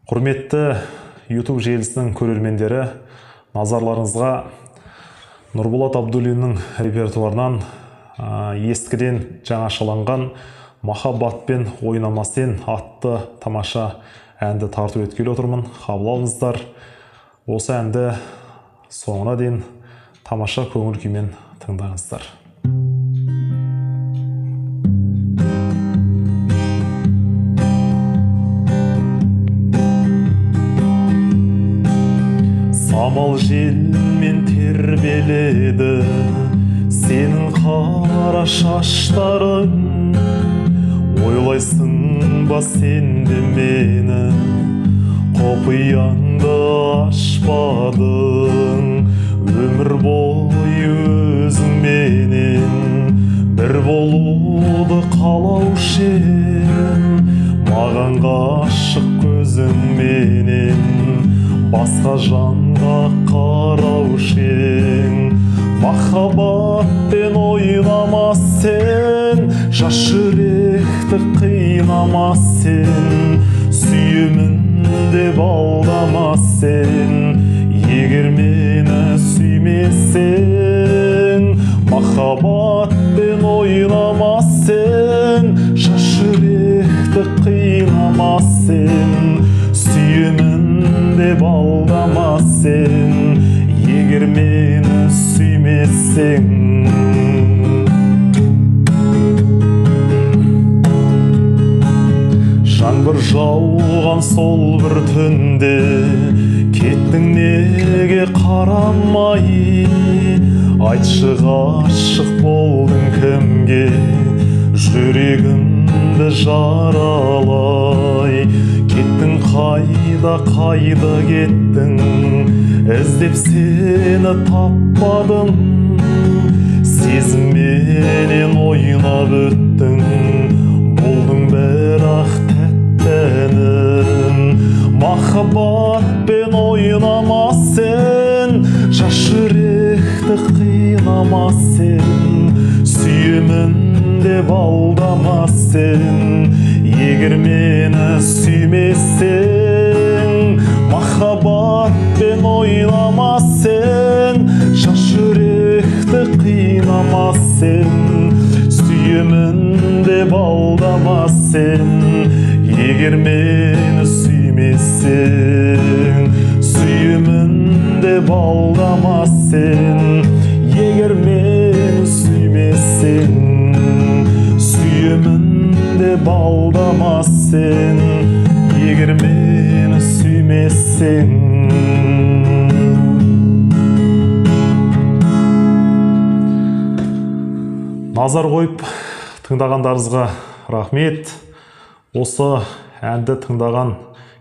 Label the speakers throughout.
Speaker 1: Құрметті YouTube желісінің көрермендері, назарларыңызға Нұрболат Абдуллиннің репертуарынан ескіден жаңашаланған «Махаббатпен ойнама сен» атты тамаша әнді тарту еткелі отырмын. Қабыл алыңыздар. Осы әнді соңына дейін тамаша көңіл күймен тыңдаңыздар. Самал желмен тербеледі сенің қара шаштарың, ойлайсың ба сен де мені, құпияңды ашпадың. Өмір бойы өзіңменен бір болуды қалаушы ең, маған ғашық көзіңменен басқа жанға қараушы ең. Махаббатпен ойнама сен, жас жүректі қинама сен, сүйемін деп алдама сен, егер мені сүймесең. Махаббатпен ойнама сен, жас жүректі қинама сен, сүйемін деп алдама сен, егер мені сүймесең. Жаңбыр жауған сол бір түнде кеттің неге қарамай, айтшы ғашық болдың кімге, жүрегімді жаралай. Кеттің қайда, қайда кеттің, іздеп сені таппадым, сезімменен ойнап өттің, болдың бірақ тәтті әнім. Махаббатпен ойнама сен, жас жүректі қинама сен, сүйемін деп алдама сен, егер мені сүймесең. Махаббатпен ойнама сен, жас жүректі қинама сен, сүйемін деп алдама сен, егер мені сүймесең. Сүйемін деп алдама сен, егер мені сүймесең. Сүйемін деп алдама сен, егер мені сүймесең. Назар қойып тыңдағандарыңызға рахмет. Осы әнді тыңдаған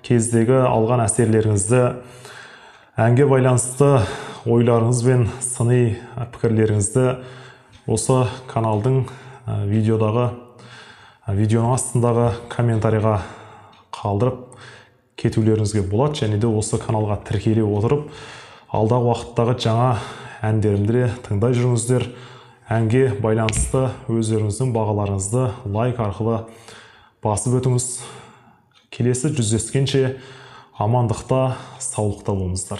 Speaker 1: кездегі алған әсерлеріңізді, әнге байланысты ойларыңыз бен сыни пікірлеріңізді осы каналдың видеоның астындағы комментарийға қалдырып кетулеріңізге болады. Және де осы каналға тіркеле отырып, алдағы уақыттағы жаңа әндерімді де тыңдай жүріңіздер. Әнге байланысты өздеріңіздің бағаларыңызды лайк арқылы басып өтіңіз. Келесі жүздескенше амандықта, саулықта болыңыздар.